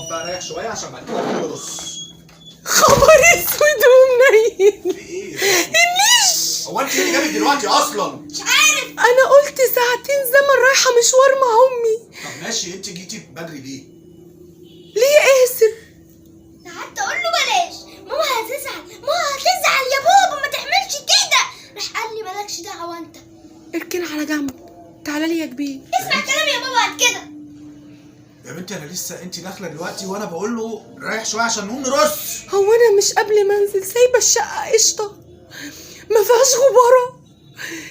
اقعد بقى ريح شوية عشان بعد كده نرص. خبر اسود ومنيل. في ايه؟ النيش. هو انت ايه اللي جابك دلوقتي اصلا؟ مش عارف. انا قلت ساعتين زمن رايحة مشوار مع امي. طب ماشي، انت جيتي بدري ليه؟ ليه يا آسر؟ قعدت اقول له بلاش، ماما هتزعل، ماما هتزعل يا بابا، ما تعملش كده. راح قال لي مالكش دعوه انت. اركن على جنب، تعالى لي يا كبير. اسمع كلامي يا بابا بعد كده. يا بنتي انا لسه انت داخله دلوقتي وانا بقول له رايح شوية عشان نقوم نرص. هو انا مش قبل ما انزل سايبه الشقة قشطه ما فيهاش غباره؟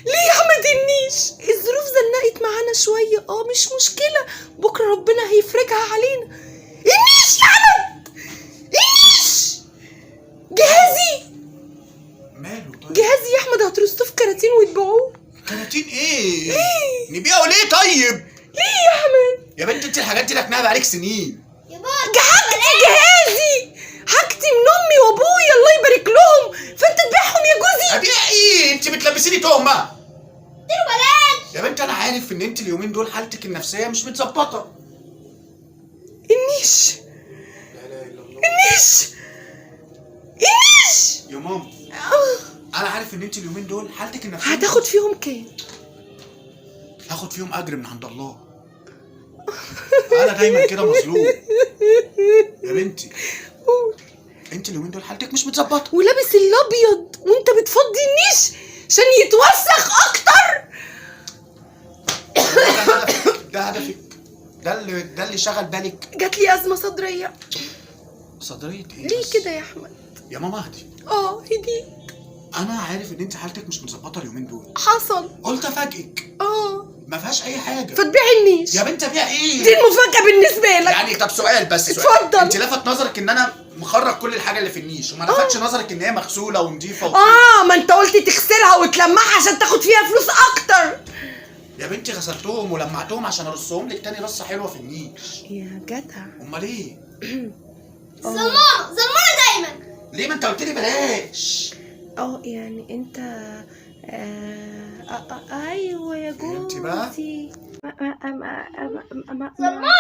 ليه يا احمد النيش؟ الظروف زنقت معانا شوية، مش مشكلة، بكره ربنا هيفرجها علينا. النيش يا احمد، النيش. جهازي ماله طيب؟ جهازي يا احمد هترصوه في كراتين وتبيعوه. كراتين ايه؟ نبيعه ليه طيب؟ ليه يا احمد؟ يا بنتي انت الحاجات دي ركناها بقالك سنين. يا بابا حاجتي، جهازي، حاجتي من امي وابويا الله يبارك لهم، فانت تبيعهم يا جوزي؟ ابيع ايه؟ انت بتلبسيني تهمه. قلت له بلاش. يا بنتي انا عارف ان انت اليومين دول حالتك النفسية مش متظبطه. النيش. لا اله الا الله. النيش، النيش. يا ماما انا عارف ان انت اليومين دول حالتك النفسية هتاخد فيهم كام؟ هاخد فيهم اجر من عند الله. انا دايما كده مظلوم يا بنتي. انت اليومين دول حالتك مش متظبطه. ولابس الابيض وانت بتفضي النيش عشان يتوسخ اكتر. ده هدفك، ده اللي شغل بالك. جات لي ازمة صدريه. صدريه ايه؟ ليه بس؟ كده يا احمد؟ يا ماما اهدي. هدي. انا عارف ان انت حالتك مش متظبطه اليومين دول. حصل. قلت افاجئك. ما فيهاش اي حاجة. فتبيع النيش يا بنت ابيع ايه؟ دي المفاجاة بالنسبة لك يعني طب سؤال بس، سؤال. اتفضل. انت لفت نظرك ان انا مخرج كل الحاجة اللي في النيش، وما لفتش نظرك ان هي مغسوله ونظيفه ما انت قلت تغسلها وتلمعها عشان تاخد فيها فلوس اكتر. يا بنتي غسلتهم ولمعتهم عشان ارصهم لك تاني رصه حلوة في النيش. يا جدع. امال ايه؟ ظلمانه ظلمانه دايما. ليه؟ ما انت قلت لي بلاش. يعني انت ايوه يا فهمتي بقى؟ جوزي. ظلمانه ظلمانه.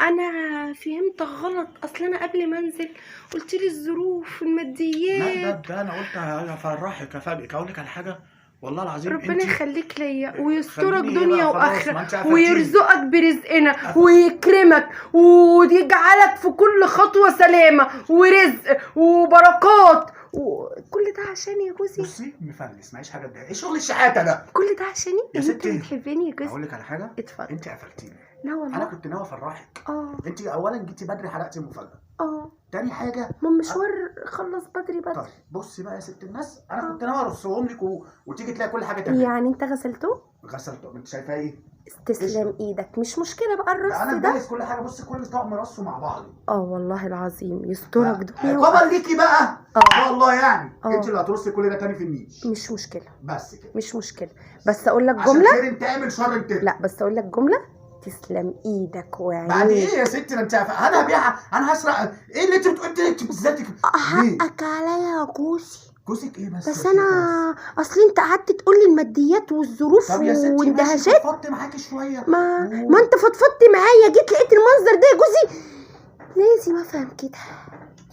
انا فهمت غلط، اصل انا قبل ما انزل قلت لي الظروف الماديات. لا ده انا قلت هفرحك افاجئك. اقول لك على حاجة والله العظيم، ربنا يخليك ليا ويسترك خليني دنيا بقى خلاص، ما واخره انت قفلتيني. ويرزقك برزقنا ويكرمك ويجعلك في كل خطوة سلامه ورزق وبركات، وكل ده عشان يا جوزي. بصي مفلس معيش حاجة تضايق. ايه شغل الشحاته ده؟ كل ده عشاني يا انت ستي. بتحبني يا جوزي. اقول لك على حاجة، اتفضل. انت قفلتيني. لا انا والله. كنت ناوي افرحك. انت اولا جيتي بدري حرقتي المفاجاة. تاني حاجة ما المشوار خلص بدري بدري. طيب بصي بقى يا ست الناس، انا كنت ناوي ارصهم لك وتيجي تلاقي كل حاجة تمام. يعني انت غسلته؟ غسلته. انت شايفاه ايه؟ تسلم ايدك. مش مشكلة بقى الرص انا ده. مجهز كل حاجة. بصي كل طقم رصه مع بعضه. والله العظيم يسترك دنيا عقابا ليكي بقى ان شاء الله. يعني انت اللي هترصي كل ده تاني في النيش. مش مشكلة. بس كده. مش مشكلة. بس اقول لك عشان جملة. خير انت اعمل شر انت. لا بس اقول لك جملة. تسلم ايدك وعينيك. بعد ايه يا ستي؟ ده انت انا هبيعها، انا هسرق. ايه اللي انت بتقولي؟ انت بالذات ليه؟ حقك عليا يا جوزي. جوزك ايه بس؟ بس انا اصل انت قعدت تقول لي الماديات والظروف طب يا ستي ماشي، واندهشات. فضفضت معاكي شوية. ما انت فضفضت معايا، جيت لقيت المنظر ده يا جوزي. لازم افهم كده.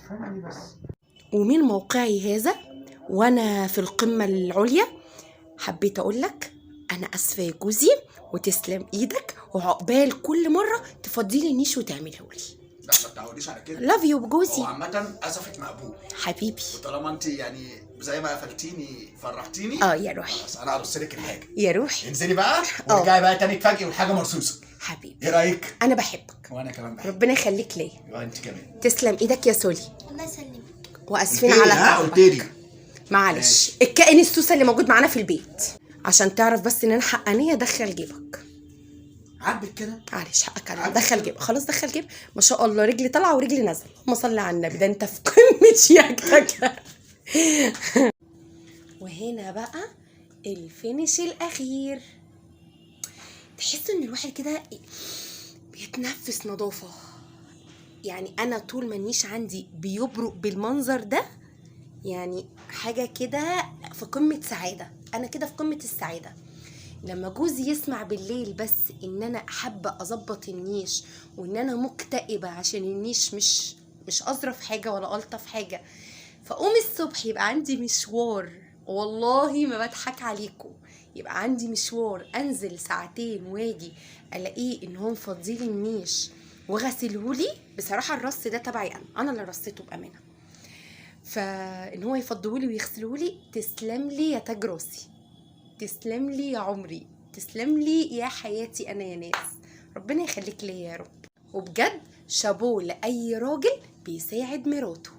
فاهمني بس. ومن موقعي هذا وانا في القمه العليا حبيت اقول لك انا اسفه يا جوزي، وتسلم ايدك، وعقبال كل مرة تفضيلي النيش وتعمله لي. لا ما تعوديش على كده. love you بجوزي. هو عامة اسفك مقبول حبيبي. وطالما انت يعني زي ما قفلتيني فرحتيني. يا روحي. خلاص انا هرص لك الحاجة. يا روحي. انزلي بقى وارجعي بقى تاني تفاجئي والحاجة مرصوصه. حبيبي. ايه رايك؟ انا بحبك. وانا كمان بحبك. ربنا يخليك ليا. وانت كمان. تسلم ايدك يا سولي. الله يسلمك. واسفين على تعبك. قلت لي معلش الكائن السوسه اللي موجود معانا في البيت، عشان تعرف بس ان انا حقانيه. دخل جيبك. عاجبك كده؟ معلش حقك عليا. دخل جيب. خلاص دخل جيب. ما شاء الله رجلي طالعه ورجلي نازله. اللهم صل على النبي، ده انت في قمة شياكتك. وهنا بقى ال finish الاخير. تحس ان الواحد كده بيتنفس نظافة. يعني انا طول ما النيش عندي بيبرق بالمنظر ده، يعني حاجة كده في قمة سعادة. انا كده في قمة السعادة. لما جوزي يسمع بالليل بس ان انا حابة اظبط النيش وان انا مكتئبه عشان النيش مش اظرف حاجة ولا الطف حاجة، فاقوم الصبح يبقى عندي مشوار، والله ما بضحك عليكم، يبقى عندي مشوار انزل ساعتين واجي الاقيه ان هو مفضيلي النيش وغسلهولي. بصراحة الرص ده تبعي انا اللي رصيته بامانه، فان هو يفضهولي ويغسلهولي، تسلم لي يا تاج راسي، تسلم لي يا عمري، تسلم لي يا حياتي انا يا ناس، ربنا يخليك ليا يا رب. وبجد شابوه لاي راجل بيساعد مراته.